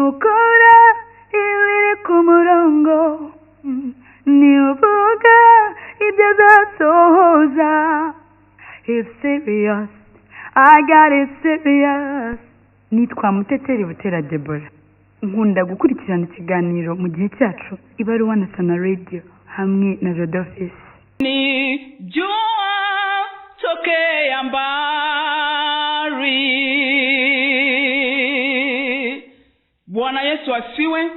Ukora ibiri ku murongo, ni uvuga ibyo azasohoza. It's serious, I got it serious. Nitwa Muteteri Butera Debora, nkunda gukurikirana ikiganiro Mu Gihe Cyacu, Ibaruwa na Sana Radio hamwe na Jodofisi. Ni jua tokea mbali. Bwana Yesu asiwe.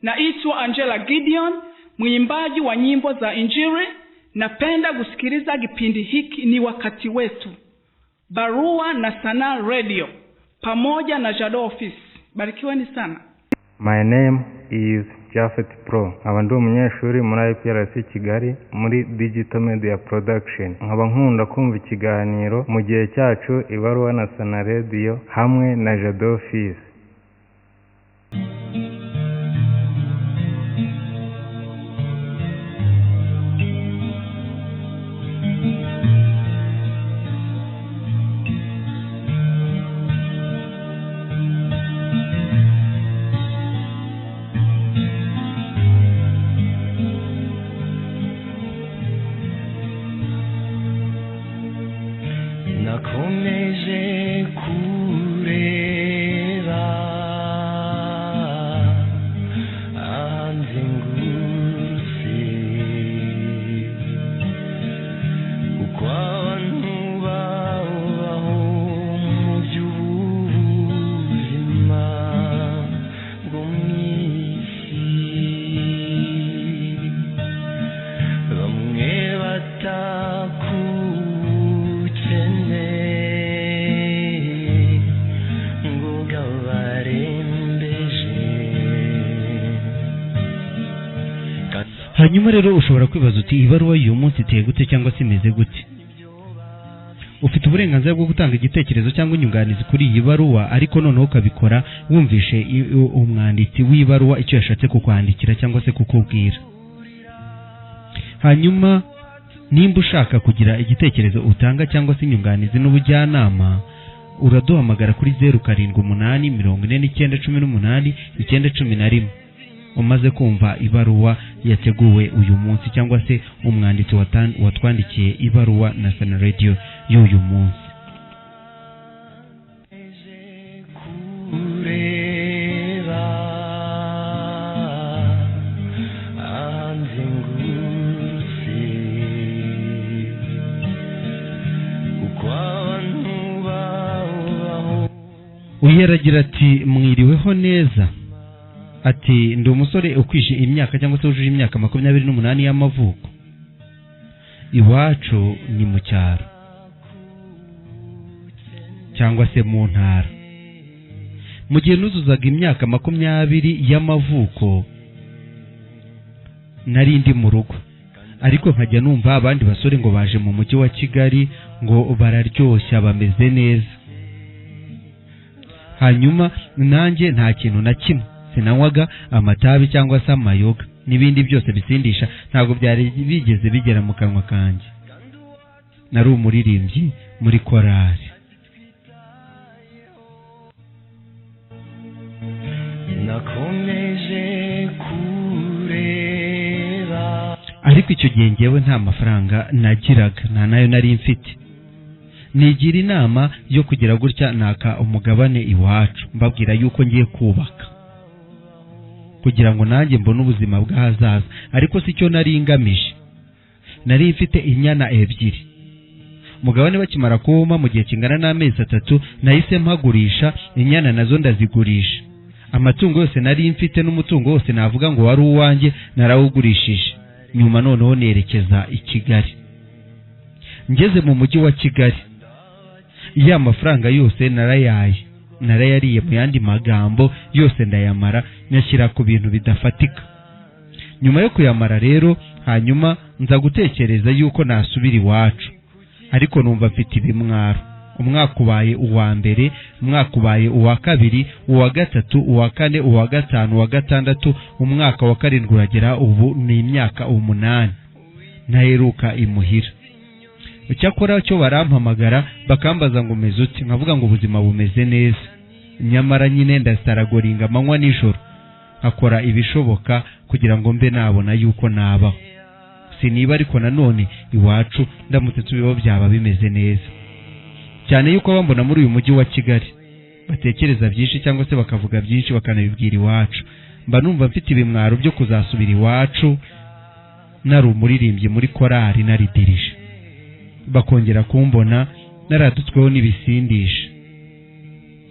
Naitwa Angela Gideon, mwimbaji wa nyimbo za Injili. Napenda kusikiliza kipindi hiki Ni Wakati Wetu, Barua na Sanaa Radio pamoja na Jado Office. Barikiweni sana. My name is Japhet Pro, nkaba ndi umunyeshuri muri IPRC Kigali muri Digital Media Production, nkaba nkunda kumva ikiganiro Mu Gihe Cyacu, Ibaruwa na Sana Radio hamwe na Jado Fils. Nakomeje kureba ahanzengurutse, uko abantu babaho mu by'ubuzima bwo mu isi, bamwe batakubukene ngo bwabarembeje. Hanyuma rero ushobora kwibaza uti: "Ibaruwa y'uyu munsi iteye gute cyangwa se imeze gute?" Ufite uburenganzira bwo gutanga igitekerezo cyangwa inyunganizi kuri iyi baruwa, ariko noneho ukabikora wumvishe umwanditsi w'ibaruwa icyo yashatse kukwandikira cyangwa se kukubwira. Hanyuma nimba ushaka kugira igitekerezo utanga cyangwa se inyunganizi n'ubujyanama, uraduhamagara kuri 0784918911, umaze kumva ibaruwa yateguwe uyu munsi cyangwa se umwanditsi watwandikiye Ibaruwa na Sana Radio y'uyu munsi. Kureba ahanzengurutse, uko abantu babaho. Uyu aragira ati: "Mwiriweho neza." Ati: "Ndi umusore ukwije imyaka cyangwa se wujuje imyaka 28 y'amavuko. Iwacu ni mu cyaro cyangwa se mu ntara. Mu gihe nuzuzaga imyaka 20 y'amavuko, nari ndi mu rugo, ariko nkajya numva abandi basore ngo baje mu mujyi wa Kigali, ngo bararyoshya, bameze neza. Hanyuma nanjye nta kintu na kimwe, sinanywaga amatabi cyangwa se amayoga n'ibindi byose bisindisha, ntabwo byari bigeze bigera mu kanwa kanjye. Nari umuririmbyi muri korali." Nakomeje kureba. "Ariko icyo gihe ngewe nta mafaranga nagiraga, nta nayo nari mfite. Nigira inama yo kugira gutya, naka umugabane iwacu, mbabwira yuko ngiye kubaka kugira ngo nanjye mbone ubuzima bw'ahazaza, ariko si cyo nari ngamije. Nari mfite inyana ebyiri. Umugabane bakimara kuwuma, mu gihe kingana n'amezi 3, nahise mpagurisha, inyana nazo ndazigurisha. Amatungo yose nari mfite n'umutungo wose navuga ngo wari uwanjye narawugurishije. Nyuma noneho nerekeza i Kigali. Ngeze mu mujyi wa Kigali, ya mafaranga yose narayaye, narayariye, mu yandi magambo yose ndayamara, nyashyira ku bintu bidafatika. Nyuma yo kuyamara rero, hanyuma nza gutekereza yuko nasubira iwacu, ariko numva mfite ibimwaro. Umwaka ubaye uwa mbere, umwaka ubaye uwa kabiri, uwa gatatu, uwa kane, uwa gatanu, uwa gatandatu, umwaka wa karindwi uragera, ubu ni imyaka 8 ntaheruka imuhira. Icyakora cyo barampamagara bakambaza ngo umeze uti, nkavuga ngo ubuzima bumeze neza." Nyamara nyine ndasaragoringa amanywa nijoro, nkakora ibishoboka kugira ngo mbe nabona yuko nabaho. Siniba ariko nanone iwacu ndamutse nsubiyeho byaba bimeze neza cyane, yuko bambona muri uyu mujyi wa Kigali batekereza byinshi cyangwa se bakavuga byinshi bakanabibwira iwacu. Mba numva mfite ibimwaro byo kuzasubira iwacu nari umuririmbyi muri korali naridirije, bakongera kumbona naradutsweho n'ibisindisha,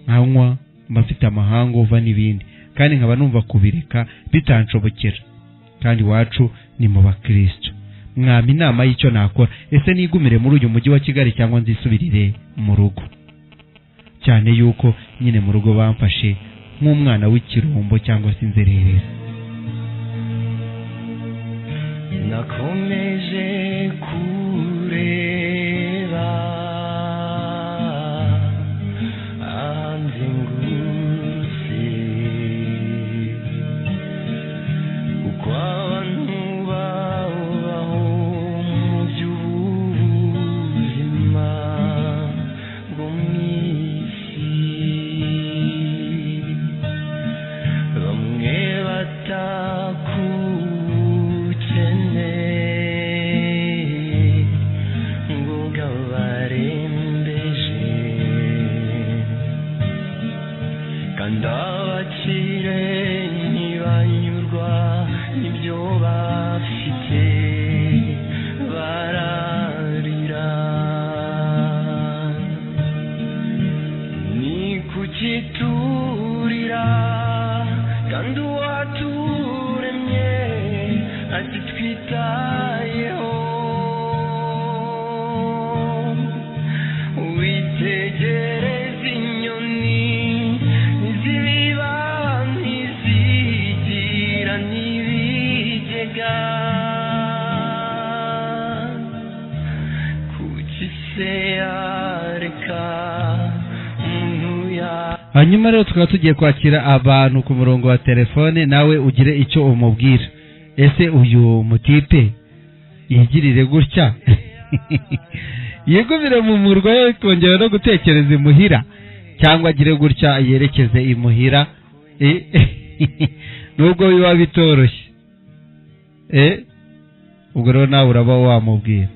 nkanywa, mba mfite amahangova n'ibindi, kandi nkaba numva kubireka bitanshobokera. Kandi iwacu ni mu bakristo. Mwampa inama y'icyo nakora? Ese nigumire muri uyu mujyi wa Kigali cyangwa nzisubirire mu rugo? Cyane yuko nyine mu rugo bamfashe nk'umwana w'ikirumbo cyangwa se inzererezi. Nakomeje kureba anzengurutse, uko abantu babaho mu by'ubuzima bwo mu isi, bamwe batakukene ngo kabarembeje, kandi abakire ntibanyurwa n'ibyo bafite bararira. Ni kuki turira kandi uwaturemye akitwitayeho? Witegereze inyoni zibiba ntizigira n'ibigega, kuki se yareka umuntu ya. Hanyuma rero tukaba tugiye kwakira abantu ku murongo wa telefone, nawe ugire icyo umubwira. Ese uyu mutipe yigirire gutya yigumire mu murwa ye kongera no gutekereza imuhira, cyangwa agire gutya yerekeze imuhira? Nubwo biba bitoroshye, ubwo rero nawe uraba wamubwira.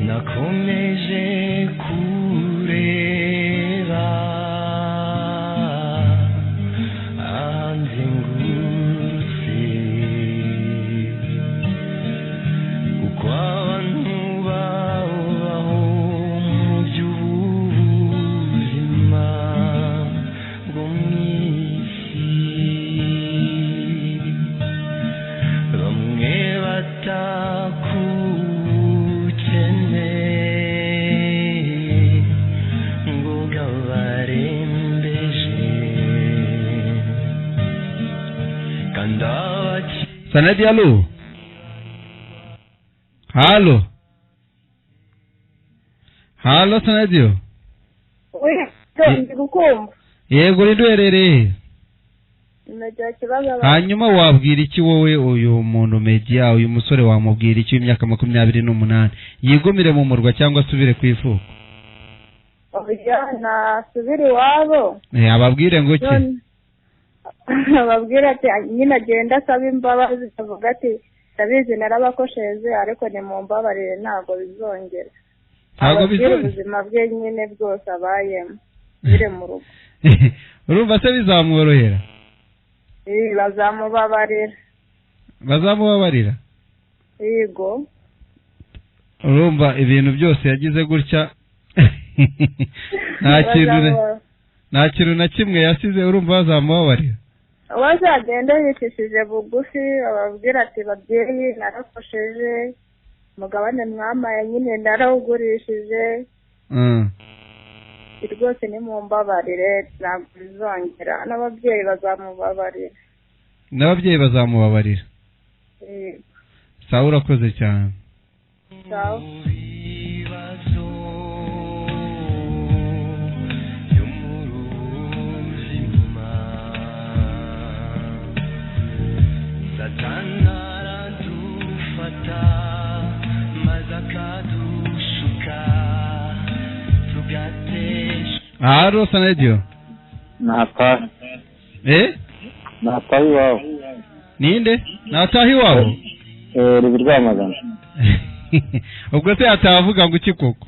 Nakomeje kureba anzengurutse, uko abantu babaho mu by'ubuzima bwo mu isi, bamwe batakukene ngo kabarembeje, kandi abakire. Sanadi, alo halo halo Sanadiyo. Ndi gukumva. Yego, uri duherereye? Nagira ikibazo. Hanyuma wabwira iki wowe uyu muntu Media, uyu musore wamubwira iki w'imyaka 28? Yigumire mu murwa cyangwa asubire ku ivuko? Oya, nasubire iwabo. Ababwire ngo iki? None ababwira ati nyine agenda asaba imbabazi, avuga ati ndabizi narabakosheje ariko nimumbabarire ntabwo bizongera. Ntabwo Ababwire bizongera. ubuzima bwe nyine bwose abayemo bire mu rugo. Urumva se bizamworohera? Bazamubabarira. Bazamubabarira? Yego. Urumva ibintu byose yagize gutya nta kintu nta kintu na kimwe yasize, urumva bazamubabarira? Bazagenda yicishije bugufi, ababwira ati babyeyi narakosheje, umugabane mwamaye nyine narawugurishije, rwose nimumbabarire ntabwo bizongera. N'ababyeyi bazamubabarira. N'ababyeyi bazamubabarira. Yego. Sawa, urakoze cyane. Sawa. Ibibazo byo mu buzima, Satani aradufata. Halo Sanadio. Nataha. Eh? Nataha iwawe. Ninde? Nataha iwawe? Eh, uri Rwamagana. Ubwo se atavuga ngo iki koko?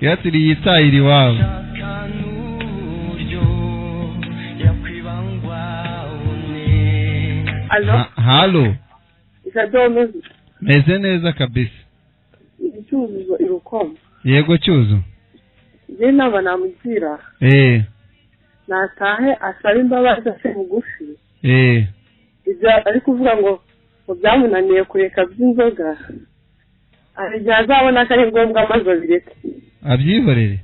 Yatiri yitahira iwabo. Alo. Halo. Jado meze neza kabisa. Cyuzuzo irukoma. Yego Cyuzo. Je inama namugira. Eh. Natahe asaba imbabazi ase bugufi. Eh. Ibyo ari kuvuga ngo byamunaniye kureka by'inzoga. Arijya azabona ko ari ngombwa maze abireke. Abyihorere.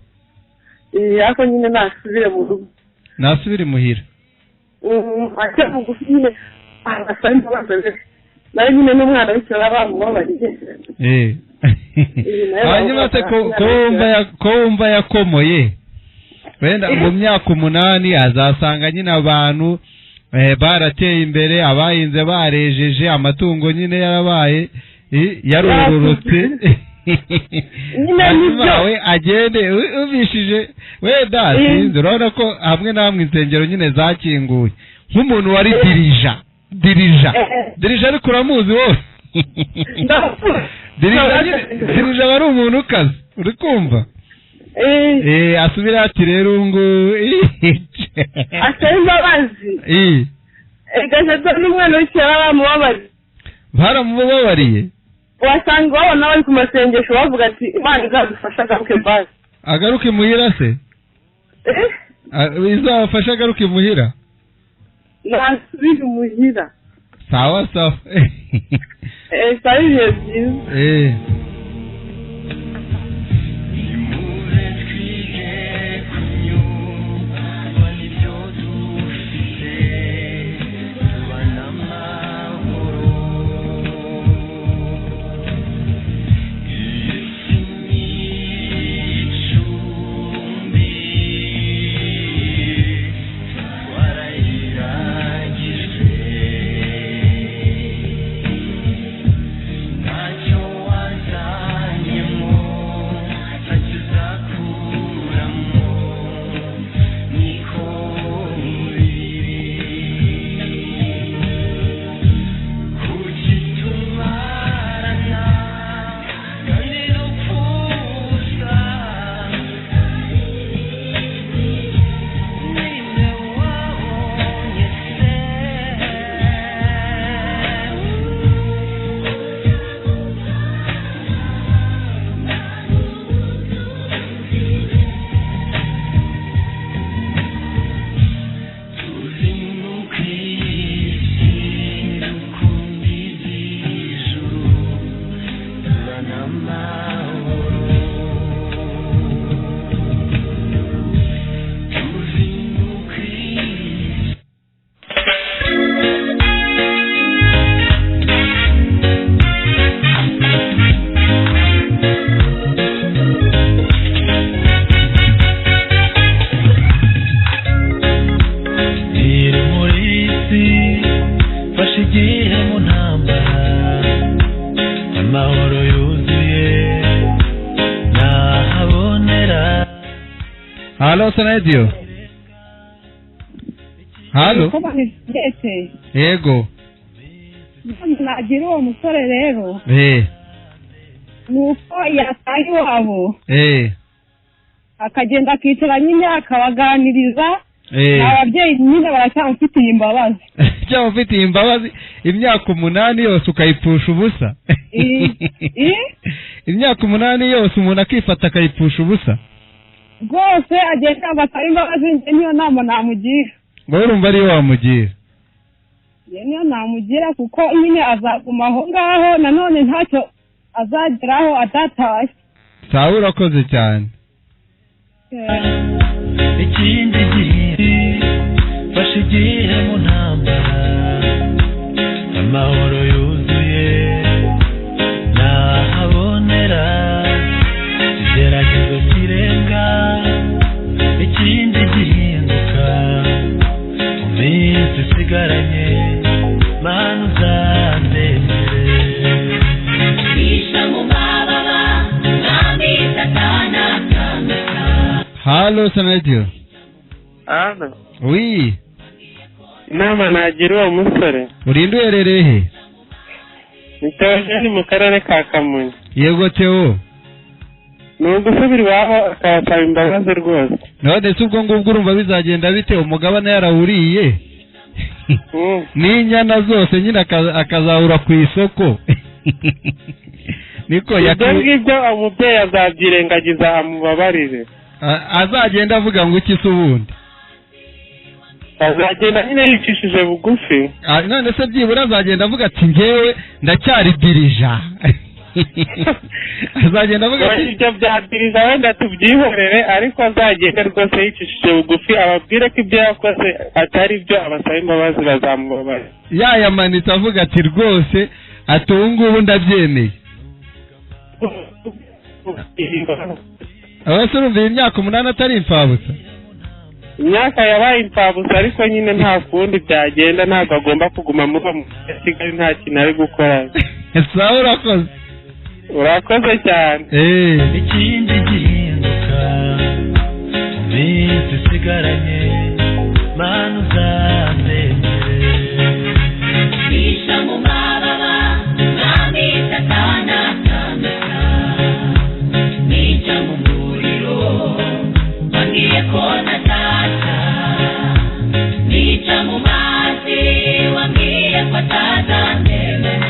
Eh, ariko nyine nasubire mu rugo. Nasubire muhira. Ase bugufi nyine asaba imbabazi. Nawe nyine n'umwana w'ikirara bamubabariye. Eh. Hanyuma se ko wumva yakomoye wenda mu myaka 8 azasanga nyine abantu barateye imbere, abahinze barejeje, amatungo nyine yarabaye yarororotse. Hanyuma we agende ubishije wenda sinzi, urabona ko hamwe na hamwe insengero nyine zakinguye nk'umuntu wari dirija dirija ariko uramuzi wowe. Dirija wari umuntu ukaze, uri kumva? Eh, asubira ati rero ngo asaba imbabazi. Eh. Ega n'umwana w'ikirara bamubabariye. Baramubabariye. Wasanga babona bari ku masengesho bavuga ati Imana izadufasha agaruke basi. Agaruke muhira se? Eh? Izabafasha agaruke muhira? Nasubire muhira. Sawa sawa. Eh, sawa ibihe byiza. Eh. Halo Sanadio. Halo. Yego. Nagira uwo musore rero. Eh. Nuko yataye iwabo. Eh. Akagenda akicara nyine akabaganiriza. Eh. Ababyeyi nyine baracyamufitiye imbabazi. Cyamufitiye imbabazi imyaka 8 yose ukayipfusha ubusa. Eh. Imyaka 8 yose umuntu akifata akayipfusha ubusa. Rwose agenda agasaba imbabazi, niyo nama namugira. Ngo urumva ariyo wamugira? Niyo namugira kuko nyine azaguma aho ngaho nanone ntacyo azageraho adatashye. Sawa, urakoze cyane. Ikindi gihe fashe igihe mu ntambara amahoro yuzuye nahabonera ikigeragezo kirenga ikindi gihinduka mu minsi isigaranye Mana uzandemere. Bisha mu mababa, mwami. Halo Sanadiyo. Halo. Wi. Inama nagira uwo musore. Urinde uherereye he? Ni Theogene mu karere ka Kamonyi. Yego Theo. Ni ugusubira iwabo akabasaba imbabazi rwose. None se ubwo ngubwo urumva bizagenda bite umugabane yarawuriye? N'inyana zose nyine akazahura ku isoko. Niko ibyo ngibyo umubyeyi azabyirengagiza amubabarire. Azagenda avuga ngo iki se ubundi? Azagenda nyine yicishije bugufi. None se byibura azagenda avuga ati njyewe ndacyari dirija. Azagenda avuga ati ibyo bya dirija wenda tubyihorere, ariko azagenda rwose yicishije bugufi ababwire ko ibyo yakoze atari byo, abasaba imbabazi bazamubabarira. Yayamanitse avuga ati rwose ati ubu ngubu ndabyemeye. Abasore urumva iyi myaka 8 atari imfabusa? Imyaka yabaye imfabusa, ariko nyine nta kundi byagenda, ntabwo agomba kuguma muri uwo mujyi wa Kigali nta kintu ari gukora. Sawa urakoze. Urakoze cyane. Ikindi gihinduka mu minsi isigaranye, Mana uzandengere. Bisha mu mababa, mwami Satana atamesa. Nica mu muriro, wambwiye ko ntatasha. Nica mu mazi, wambwiye ko atazandemera.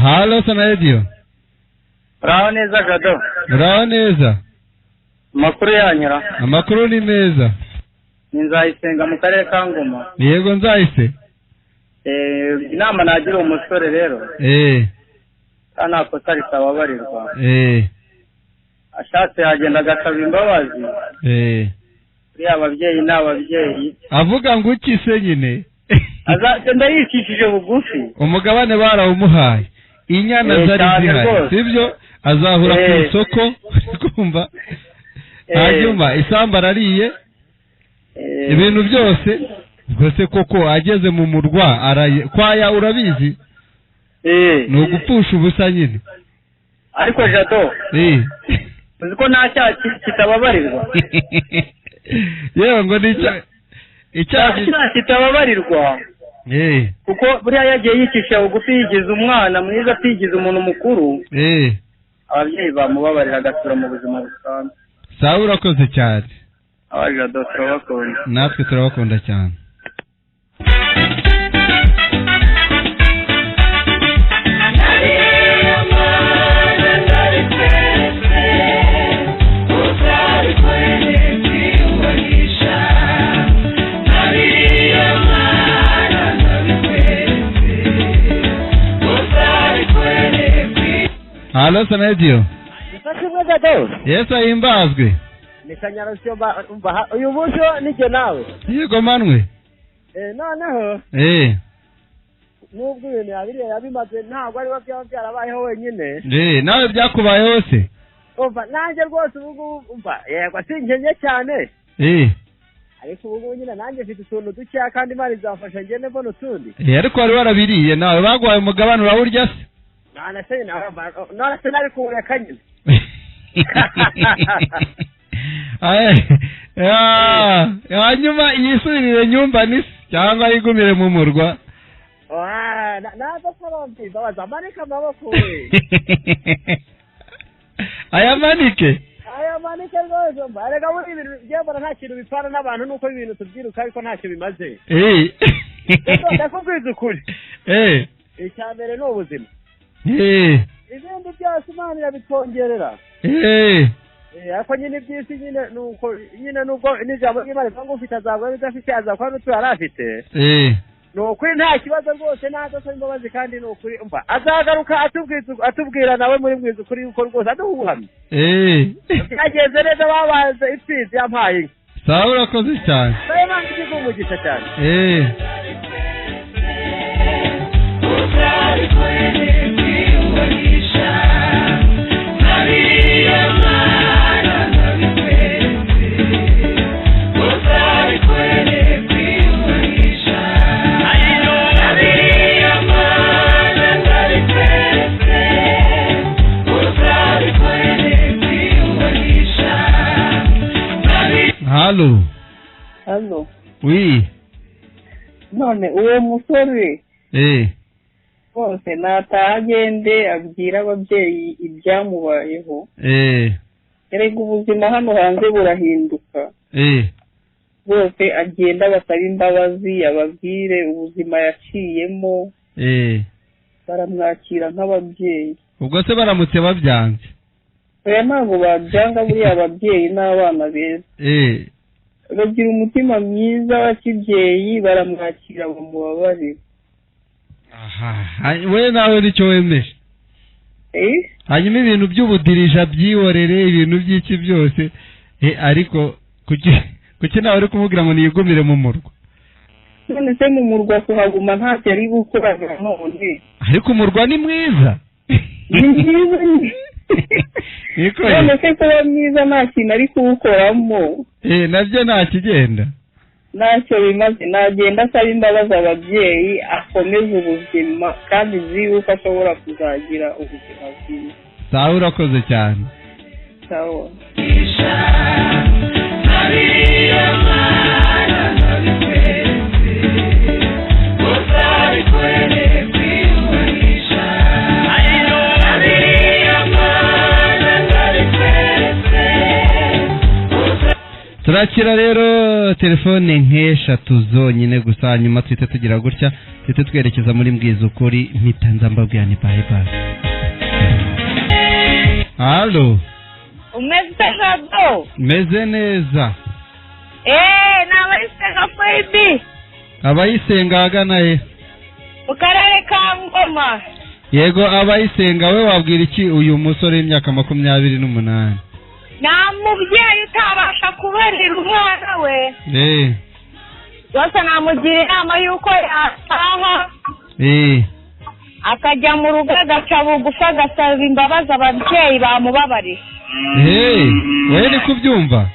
Halo Sanadiyo. Uraho neza Jado. Uraho neza. Amakuru yanyura. Amakuru ni meza. Ni Nzayisenga mu karere ka Ngoma. Yego Nzayise. Inama nagira uwo musore rero. Nta kosa ritababarirwa. Ashatse yagenda agasaba imbabazi. Uriya ababyeyi ni ababyeyi. Avuga ngo iki se nyine? Azagenda yicishije bugufi. Umugabane barawumuhaye. Inyana zari zihari, sibyo? Azahura ku isoko, kumva. Hanyuma isamba arariye. Ibintu byose ubwo se koko ageze mu murwa araye kwaya urabizi? Ni ugupfusha ubusa nyine. Ariko Jado. Uzi ko nta cyaha kitababarirwa. Yewe ngo ni icyaha kitababarirwa. Kuko buriya yagiye yicisha bugufi yigize umwana mwiza atigize umuntu mukuru. Ababyeyi bamubabarira agasura mu buzima busanzwe. Sawa urakoze cyane. Jado turabakunda. Natwe turabakunda cyane. Halo Sanadiyo. Yesu ahimbazwe. Uyu munsi nijye nawe. Yego manwe. Noneho. Nubwo ibintu yabiriye yabimaze ntabwo ari byaba byarabayeho wenyine. Nawe byakubayeho se? Umva nanjye rwose ubu ngubu umva yego sinkenye cyane. Ariko ubu ngubu nyine nanjye mfite utuntu dukeya kandi Imana izamfasha ngende mbona utundi. Ariko wari warabiriye nawe baguhaye umugabane urawurya se? None se nari kuwureka nyine. Hanyuma yisubirire nyumba nisi cyangwa yigumire mu murwa. Naza sarombi babaza manika amaboko we. Ayamanike. Ayamanike rwose mba erega muri ibintu byambara nta kintu bipfana n'abantu nuko ibintu tubyiruka ariko ntacyo bimaze. Ndakubwiza ukuri. Icya mbere ni ubuzima. Ibindi byose Imana irabitwongerera. Ariko nyine iby'isi nyine nuko nyine nubwo n'ijambo ry'Imana rivuga ngo ufite azabwa n'udafite azakwa n'utu yari afite. Ni ukuri nta kibazo rwose ntadasaba imbabazi kandi ni ukuri umva azagaruka atubwira nawe muri mwiza ukuri yuko rwose aduha ubuhamya. Byagenze neza babaze imfizi yampaye inka. Sawa urakoze cyane. Sawa Imana iguhe umugisha cyane. Uzabikore kwiyubahisha. Halo. Halo. Oui. None uwo musore bose nataha agende abwira ababyeyi ibyamubayeho. Erega ubuzima hano hanze burahinduka. Bose agenda basaba imbabazi, ababwire ubuzima yaciyemo. Baramwakira nk'ababyeyi. Ubwo se baramutse babyanze? Oya, ntabwo babyanga, buriya ababyeyi n'abana beza. Bagira umutima mwiza wa kibyeyi, baramwakira bamubabarira. Aha, we nawe nicyo wemeje. Hanyuma ibintu by'ubudirija byihorere, ibintu by'iki byose, ariko kuki nawe uri kumubwira ngo niyigumire mu murwa? None se mu murwa kuhaguma ntacyo ari gukora none. Ariko umurwa ni mwiza. Ni mwiza. None se kuba mwiza nta kintu ari kuwukoramo. Nabyo nta kigenda. Ntacyo bimaze, nagenda asaba imbabazi ababyeyi, akomeze ubuzima kandi nzi yuko ashobora kuzagira ubuzima bwiza. Sawa, urakoze cyane. Sawa. Turakira rero telefone nk'eshatu zonyine gusa, hanyuma tuhite tugira gutya, tuhite twerekeza muri Mbwiza Ukuri, mpita nza mbabwira ni bye bye. Halo. Umeze neza? Meze neza. Ni abayisenga Freibi. Abayisenga ahagana he? Mu karere ka Ngoma. Yego, abayisenga, we wabwira iki uyu musore w'imyaka 28? Nta mubyeyi utabasha kubarira umwana we. Rwose namugira inama y'uko yataha. Akajya mu rugo agaca bugufi agasaba imbabazi ababyeyi bamubabarira. Wowe ni kubyumva?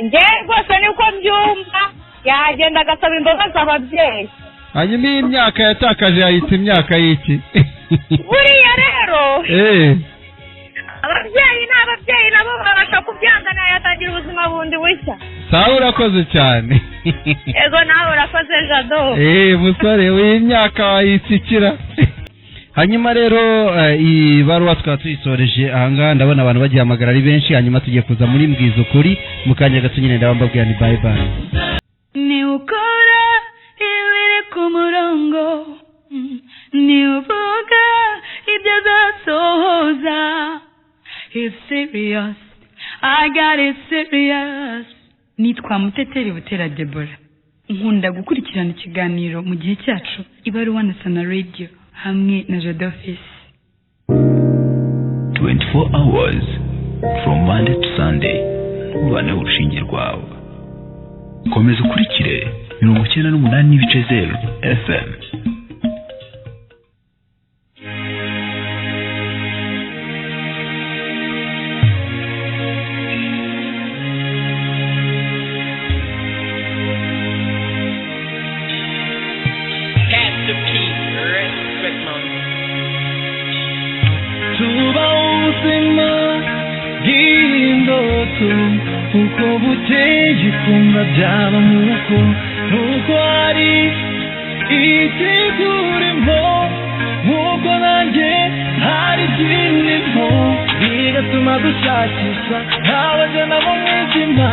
Njye rwose niko mbyumva, yagenda agasaba imbabazi ababyeyi. Hanyuma iyi myaka yatakaje yayita imyaka y'iki? Buriya rero ababyeyi n'ababyeyi nabo babasha kubyangana, yatangira ubuzima bundi bushya. Sawa, urakoze cyane. Ego nawe urakoze Jado. Musore w'imyaka wayitsikira. Hanyuma rero ibaruwa tukaba tuyisoreje ahangaha, ndabona abantu bagihamagara ari benshi, hanyuma tugiye kuza muri Mbwiza Ukuri mu kanya gato nyine, ndaba mbabwira ni bye bye. Ni ukora ibiri ku murongo, ni uvuga ibyo azasohoza. It's serious, I got it serious. Nitwa Muteteri Butera Deborah. Nkunda gukurikirana ikiganiro mu gihe cyacu Ibaruwa na Sana Radio hamwe na Jado Office. 24 hours from Monday to Sunday. Ubane urushinge rwawe. Komeza ukurikire 98.0 FM. Uko bukeye ukumva byaba nk'uko nuko ari ikikurimo, nk'uko nanjye hari ikirimo, bigatuma dushakisha abajyana mu mwijima,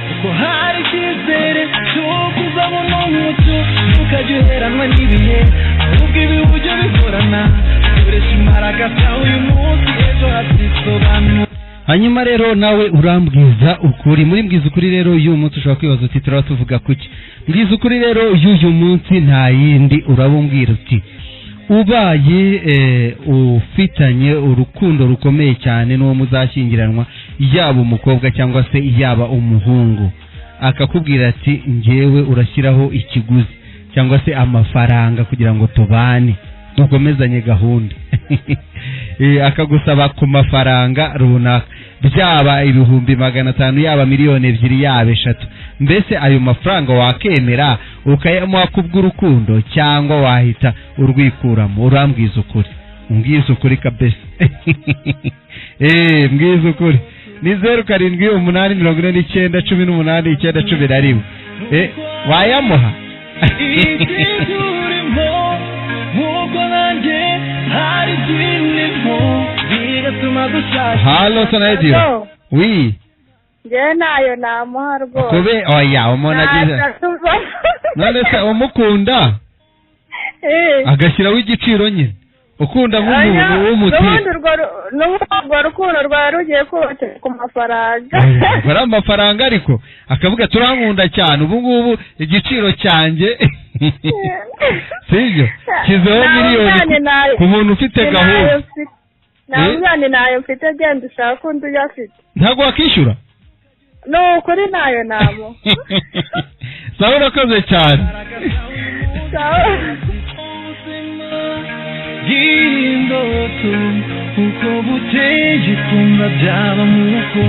kuko hari icyizere cy'uko uzabona umucyo, ntukajye uheranwa n'ibihe, ahubwo ibihe ujye bihorana, koresha imbaraga zawe uyu munsi ejo hazisobanura. Hanyuma rero nawe urambwiza ukuri muri Mbwiza Ukuri rero uyu munsi ushobora kwibaza uti turaba tuvuga kuki. Mbwiza Ukuri rero y'uyu munsi nta yindi, urabumbwira uti ubaye ufitanye urukundo rukomeye cyane n'uwo muzashyingiranwa, yaba umukobwa cyangwa se yaba umuhungu, akakubwira ati njyewe urashyiraho ikiguzi cyangwa se amafaranga kugira ngo tubane dukomezanye gahunda. Akagusaba ku mafaranga runaka, byaba 500,000, yaba 2,000,000, yaba 3, mbese ayo mafaranga wakemera ukayamuha kubw'urukundo cyangwa wahita urwikuramo? Urambwiza ukuri, umbwiza ukuri kabisa. Mbwiza ukuri. Ni 078 49 18 9 11. Wayamuha? Iby'urimo nk'uko nanjye hari iby'indimo bigatuma dushaka. Halo Sanadio. Oui. Njyewe nayo namuha rwose. Kube oya umuntu agize. None se umukunda? Agashyiraho igiciro nyine. Ukunda nk'umuntu w'umutima. N'ubundi urwo rukundo rwari rugiye kubakira ku mafaranga. Ari amafaranga ariko akavuga turankunda cyane ubu ngubu igiciro cyanjye sibyo kizeho miliyoni ku muntu ufite gahunda. Nta nayo mfite, genda ushaka undi uyafite. Ntabwo wakishyura? Ni ukuri nayo namo. Sawa urakoze cyane. Sawa. Y'indoto uko bukeye kumva byaba nk'uko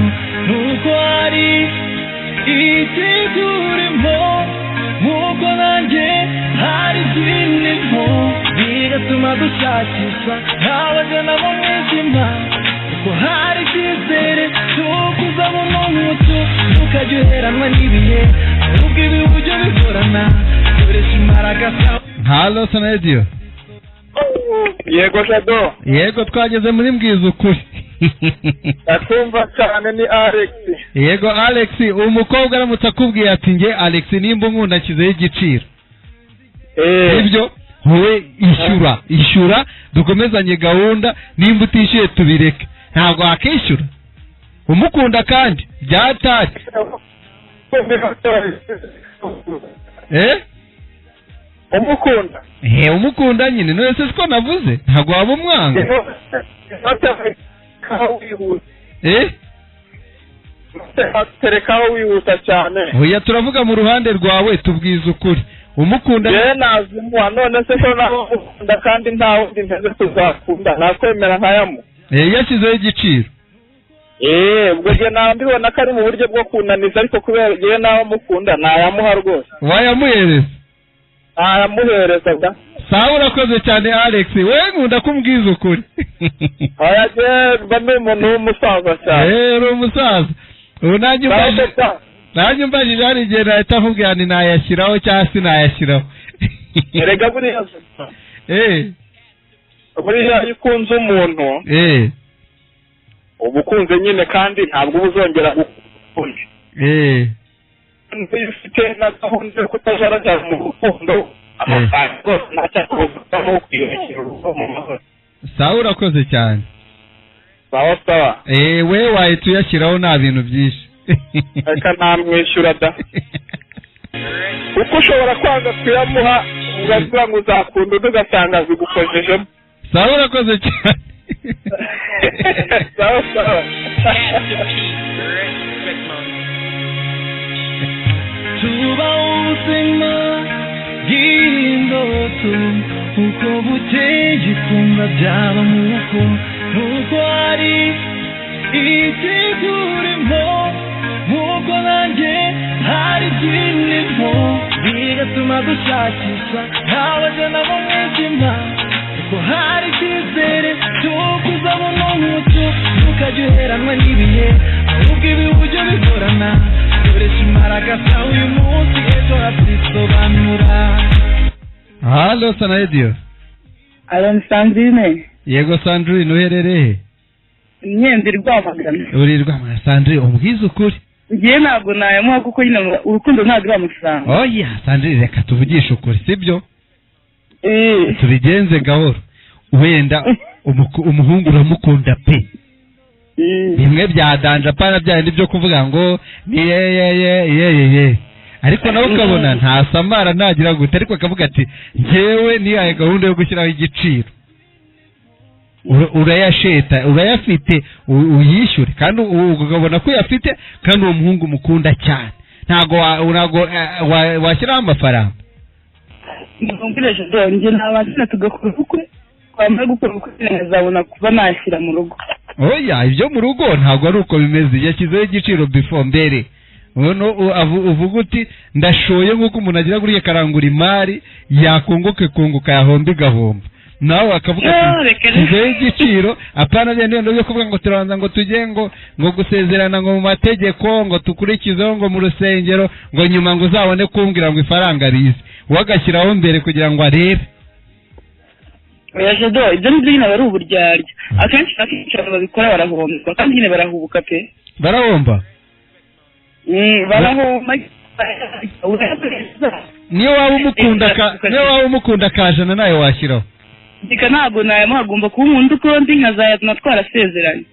nuko ari ikiturimo nk'uko nanjye hari iby'indimo bigatuma dushakisha nk'abagana mu mwijima kuko hari icyizere cy'uko uzabona umucyo ntukajya uheranwa n'ibihe ahubwo ibihe ujye bihorana koresha imbaraga zawe. Halo Sanadio. Yego Jado. Yego twageze muri mbwiza ukuri. Ndakumva cyane ni Alex. Yego Alex, umukobwa aramutse akubwiye ati nge Alex nimba unkunda nshyizeho igiciro. Ibyo wowe ishyura, ishyura dukomezanye gahunda, nimba utishyuye tubireke. Ntabwo wakishyura. Umukunda kandi byatari. Umukunda. Umukunda nyine none se siko navuze ntabwo waba umwanga. Terekaho wihuta cyane. Oya turavuga mu ruhande rwawe tubwiza ukuri. Umukunda yewe nazimuha none se ko nawe umukunda kandi nta wundi nteze kuzakunda nakwemera nkayamu. Yashyizeho igiciro. Ubwo njye nawe mbibona ko ari mu buryo bwo kunaniza ariko kubera yewe nawe mukunda nayamuha rwose. Wayamuhereza? Aramuhereza da. Sawa urakoze cyane Alex, we nkunda kumbwiza ukuri. Oya je mba ndi umuntu w'umusaza cyane. Uri umusaza. Ubu nanjye umbajije hari igihe nahita nkubwira nti nayashyiraho cyangwa sinayashyiraho. Erega buriya buriya iyo ukunze umuntu uba ukunze nyine kandi ntabwo uba uzongera gukunda. Iyo ufite na gahunda yo kutajarajara mu rukundo amafaranga rwose ntacyakubuza kwiyubakira urugo mu mahoro. Sawa urakoze cyane. Sawa sawa. We wahita uyashyiraho nta bintu byinshi. Reka ntamwishyura da. Kuko ushobora kwanga kuyamuha ugagira ngo uzakunda undi ugasanga zigukojejemo. Sawa urakoze cyane. Sawa sawa. Tuba ubuzima bw'indoto uko bukeye kumva byaba nk'uko nuko ari ikiturimo nk'uko nanjye hari iby'indimo bigatuma dushakisha nk'abagana mu mwijima kuko hari icyizere cy'uko uzabona umucyo ntukajya uheranwa n'ibihe ahubwo ibihe ujye bihorana koresha imbaraga zawe uyu munsi ejo hazisobanura. Halo Sanadio. Alo Sandrine. Yego Sandrine uherereye he? Nyendi Rwamagana. Uri Rwamagana Sandrine umbwiza ukuri. Ngiye ntabwo nayamuha kuko nyine urukundo ntabwo ari amafaranga. Oya Sandrine reka tuvugishe ukuri sibyo? Tubigenze gahoro. Wenda umuhungu uramukunda pe. Bimwe bya danja pana bya bindi byo kuvuga ngo ni ye ye ye ye ye. Ariko nawe ukabona nta samara ntagira gute ariko akavuga ati njyewe nihaye gahunda yo gushyiraho igiciro. Urayasheta urayafite uyishyure kandi ukabona ko uyafite kandi uwo muhungu mukunda cyane. Ntago washyiraho amafaranga. Ndumvire jado njye nabazina tugakora ubukwe twamara gukora ubukwe nkazabona kuba nashyira mu rugo. Oya ibyo mu rugo ntabwo ari uko bimeze yashyizeho igiciro before mbere. Uvuga uti ndashoye nk'uko umuntu agira guriya karangura imari yakunguka ikunguka yahomba igahomba. Nawe akavuga ati ngewe igiciro apana bya ndende byo kuvuga ngo turabanza ngo tujye ngo gusezerana ngo mu mategeko ngo tukurikizeho ngo mu rusengero ngo nyuma ngo uzabone kumbwira ngo ifaranga rize, wagashyiraho mbere kugira ngo arebe. Oya Jado, ibyo ngibyo nyine aba ari uburyarya. Akenshi na kenshi abantu babikora barahomba, kandi nyine barahubuka pe. Barahomba? Barahomba. Niyo waba umukunda kajana nawe washyiraho. Ndika ntabwo nayamuha, agomba kuba umuntu uko ndi nkazayatuma twarasezeranye.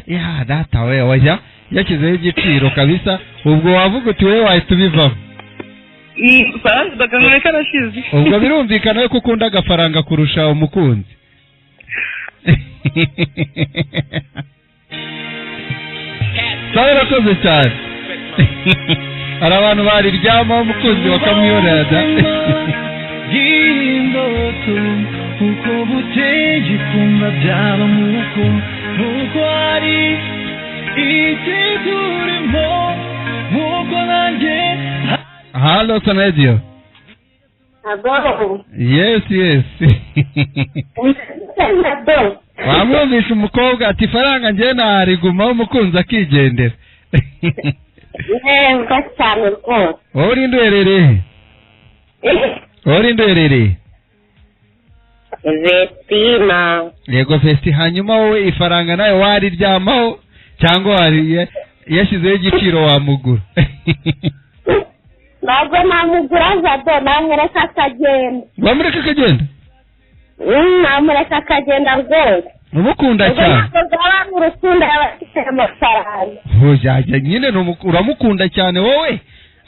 Ya data we, oya yashyizeho igiciro kabisa, ubwo wavuga uti wowe wahita ubivamo. Ubwo birumvikana ko ukunda agafaranga kurusha umukunzi. Sawa, urakoze cyane. Hari abantu bariryamaho umukunzi bakamwiyorera da. Indoto uko buteye kumva byaba nkuko nuko ari ikiturimo nkuko nanjye. Halo Sanadio. Abo. Yes. Wamwumvisha umukobwa ati faranga njye narigumaho umukunzi akigendera. Neza cyane rwose. Wowe uri uherereye? Wowe uri uherereye? Vestina. Yego Vesti, hanyuma wowe ifaranga nawe wariryamaho cyangwa wari yashyizeho igiciro wamugura? Ntabwo namugura Jado, namureka akagenda. Wamureka akagenda? Namureka akagenda rwose. Umukunda cyane. Ntabwo baba urukundo abafite amafaranga. Hoya nyine uramukunda cyane wowe,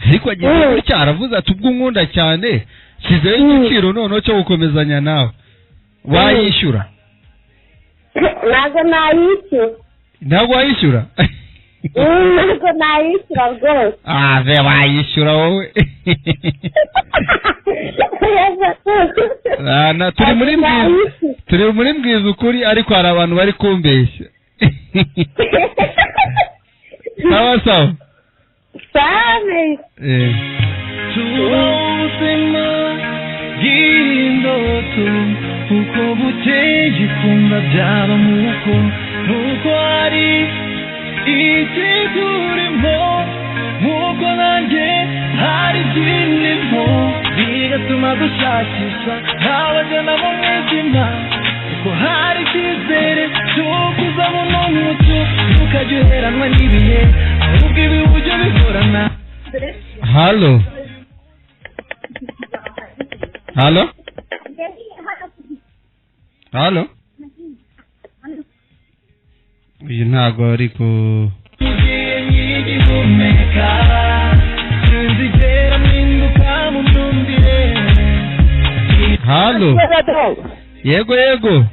ariko agiye gutya aravuze ati ubwo unkunda cyane shyizeho igiciro noneho cyo gukomezanya nawe. Wayishyura? Ntabwo nayishyura. Ntabwo wayishyura? Ntabwo nayishyura rwose. Ave wayishyura wowe. Turi muri mbwiza ukuri, ariko hari abantu bari kumbeshya. Sawa sawa. Sawa. Ubuzima bw'indoto uko buteye kumva byaba nkuko nuko ari ikiturimo nkuko nanjye hari ibyinimo bigatuma dushakisha ntabagana mu mwijima kuko hari icyizere cy'uko uzabona umucyo ntukajya uheranwa n'ibihe ahubwo ibihe ujye bihorana. Halo. Halo? Halo? Uyu ntabwo ari ku Halo. Yego yego.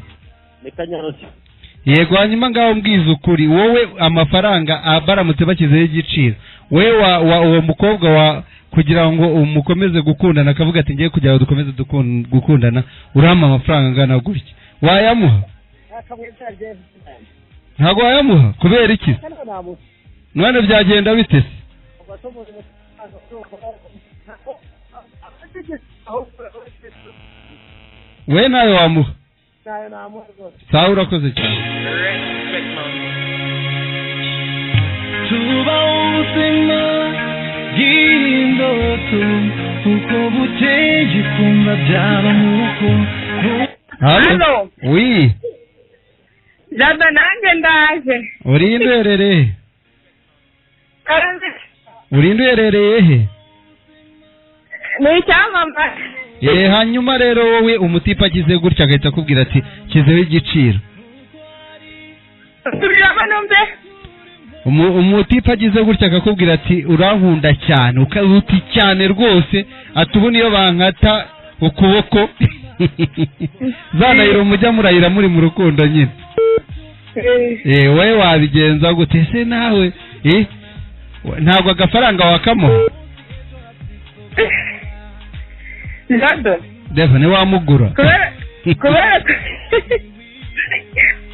Yego, hanyuma ngaho mbwiza ukuri wowe amafaranga baramutse bashyizeho igiciro we wa uwo mukobwa wa kugira ngo umukomeze gukundana akavuga ati ngiye kugira ngo dukomeze gukundana urampa amafaranga angana gutya, wayamuha? Ntabwo wayamuha. Kubera iki? None byagenda bite se? We nawe wamuha? Sawa, urakoze cyane. Tuba ubuzima bw'indoto uko buteye kumva byaba nkuko. Halo. Oui. Jado nanjye ndaje. Uri uherereye? Uri uherereye he? Ni icyamamare. Hanyuma rero wowe umutipe agize gutya agahita akubwira ati shyizeho igiciro. Umutipe agize gutya akakubwira ati urankunda cyane, ukaruti cyane rwose, ati ubu niyo bankata ukuboko zanayira mujya murayira muri mu rukundo nyine. Wowe wabigenza gute se nawe? Ntabwo agafaranga wakamuha? Jado. Deva ntiwamugura.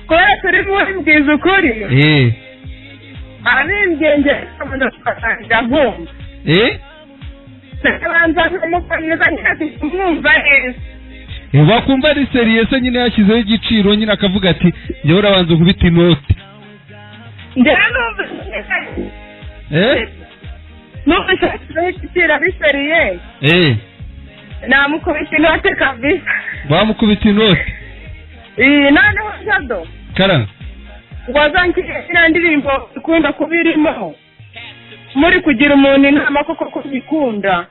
Kubera turi muri mbwiza ukuri. Abimbwenge nkumva. Nabanza nkamukomeza nkumva neza. Wakumva ari seriye se nyine yashyizeho igiciro nyine akavuga ati njyewe urabanza ukubita inoti. Numvise yashyizeho igiciro ari seriye. Namukubita inote kabisa. Bamukubita inote. Noneho Jado. Kara. Wazankiriye iriya ndirimbo ikunda kuba irimo. Muri kugira umuntu inama koko kubikunda.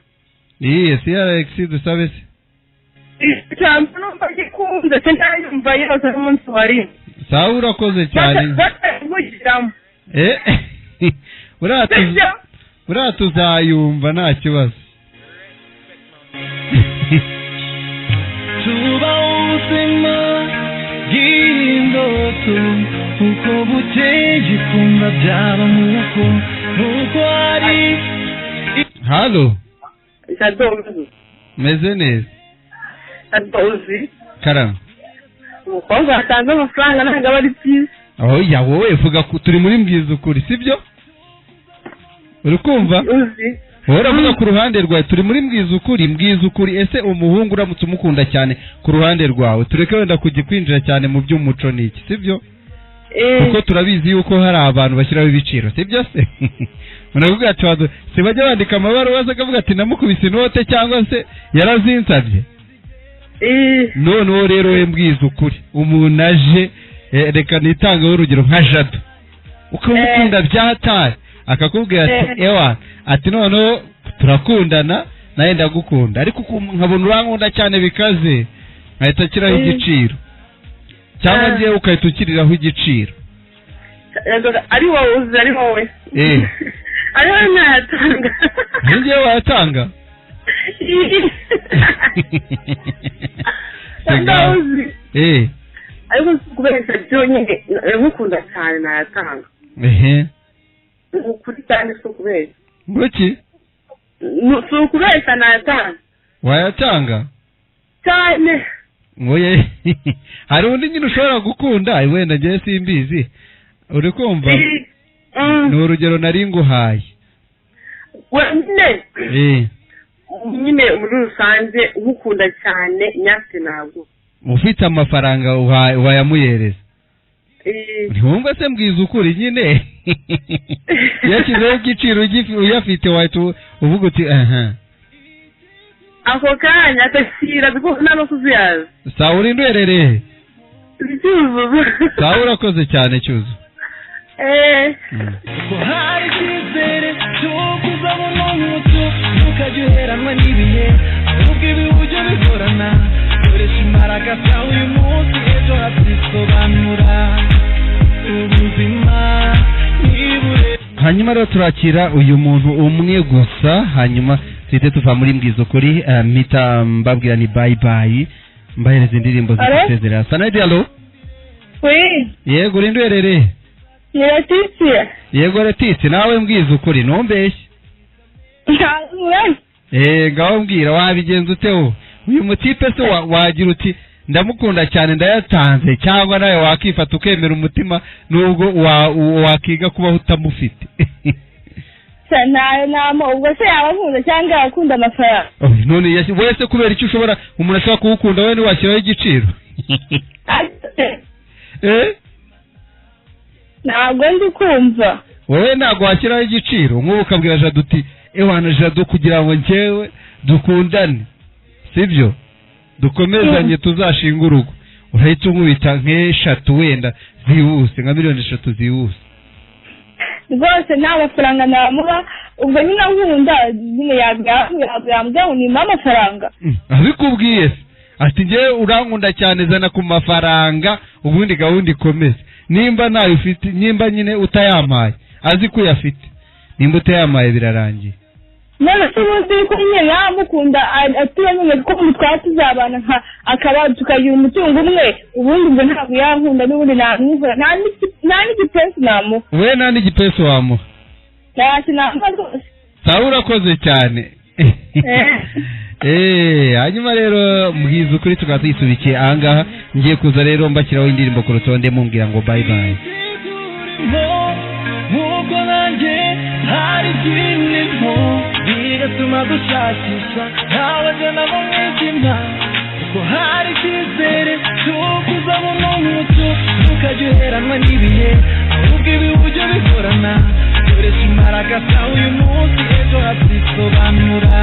Iye CRX dusabe se. Ijambo numva gikunze sindayumva yose umunsi wari. Sawa urakoze cyane. Uriya tuzayumva nta kibazo. Tuba ubuzima bw'indoto uko bukeye kumva byaba nk'uko nuko ari. Halo. Meze neza. Uzi. Karama. Umukobwa watanze amafaranga ntabwo aba ari byiza. Oya wowe vuga ko turi muri mbwiza ukuri sibyo? Uri kumva? Uzi. Wowe uravuga ku ruhande rwawe turi muri mbwiza ukuri, mbwiza ukuri. Ese umuhungu uramutse umukunda cyane ku ruhande rwawe tureke wenda kujya kwinjira cyane mu by'umuco n'iki sibyo? Kuko turabizi yuko hari abantu bashyiraho ibiciro sibyo se? Munavuga ati si bajya bandika amabaruwa akavuga ati namukubise inote cyangwa se yarazinsabye. Noneho rero we mbwiza ukuri umuntu aje reka nitangeho urugero nka Jado ukamukunda byataye akakubwira ati ewa ati noneho turakundana nawe ndagukunda ariko nkabona urankunda cyane bikaze nkahita akiraho igiciro cyangwa ngewe ukahita ukiriraho igiciro. Ari wowe uzi ari wowe ari wowe ntayatanga. Ngewe wayatanga? Ariko kubera byonyine nkukunda cyane nayatanga. Ukuri cyane si ukubeshya. Nguki? Si ukubeshya nayatanga. Wayatanga? Cyane. Ngoye hari undi nyine ushobora gukunda wenda ngewe simbizi uri kumva? Ni urugero nari nguhaye. Wenyine nyine muri rusange ugukunda cyane nyafite ntabwo ufite amafaranga wayamuyereza. Ntiwumva se mbwiza ukuri nyine yashyizeho igiciro uyafite wahita uvuga uti aha ako kanya atashyira nta no kuzuyaza. Sawa uri ndwerereye. Cyuzuzo. Sawa urakoze cyane Cyuzuzo. Ko hari icyizere cy'uko uzabona umucyo ntukajye uheranwa n'ibihe ahubwo ibi ujye bihorana koresha imbaraga zawe uyu munsi ejo hazisobanura ubuzima nibure. Hanyuma rero turakira uyu muntu umwe gusa hanyuma tuhite tuva muri mbwiza ukuri mpita mbabwira ni bye bye mbahereza indirimbo zidusezerera. Sanadi alo. Oui. Yego uri ndwerereye. Ni Letitia. Yego Letitia nawe mbwiza ukuri ntumbeshye. Ngaho mbwira wabigenza ute wowe? Uyu mutipe se wagira uti ndamukunda cyane ndayatanze cyangwa nawe wakifata ukemera umutima nubwo wakiga kubaho utamufite? Nayo nama ubwo se yaba akunda cyangwa akunda amafaranga? None wese kubera icyo ushobora umuntu ashobora kuwukunda we ntiwashyiraho igiciro. Ntabwo ndi kumva. Wowe ntabwo washyiraho igiciro nk'ubu ukabwira Jado uti ewana Jado kugira ngo njyewe dukundane sibyo dukomezanye tuzashinga urugo urahita unkubita nk'eshatu wenda zihuse nka 3 miliyoni zihuse. Rwose nta mafaranga namuha ubwo nyine nkunda nyine yambwira ngo nimpa amafaranga. Abikubwiye se ati njyewe urankunda cyane zana ku mafaranga ubundi gahunda ikomeze. Nimba nayo ufite nimba nyine utayampaye azi ko uyafite nimba utayamaye birarangiye. None se ubundi ko nyine yamukunda atuye nyine ko twaba tuzabana nka akaba tukagira umutungo umwe ubundi ngo ntabwo yankunda n'ubundi namwihora nta n'igipesu namuha. We nta n'igipesu wamuha? Ntacyo namuha rwose. Sawa urakoze cyane. Hanyuma rero mbwiza ukuri tukaba tuyisubikiye ahangaha ngiye kuza rero mbashyiraho indirimbo ku rutonde mumbwira ngo bye bye. Nkuko nanjye hari ikirimo bigatuma dushakisha ntawe njye nabo mwijima Ko hari icyizere cy'uko uzabona umucyo. Ntukajye uheranwa n'ibihe, ahubwo ibihe ujye bihorana. Koresha imbaraga zawe uyu munsi, ejo hazisobanura.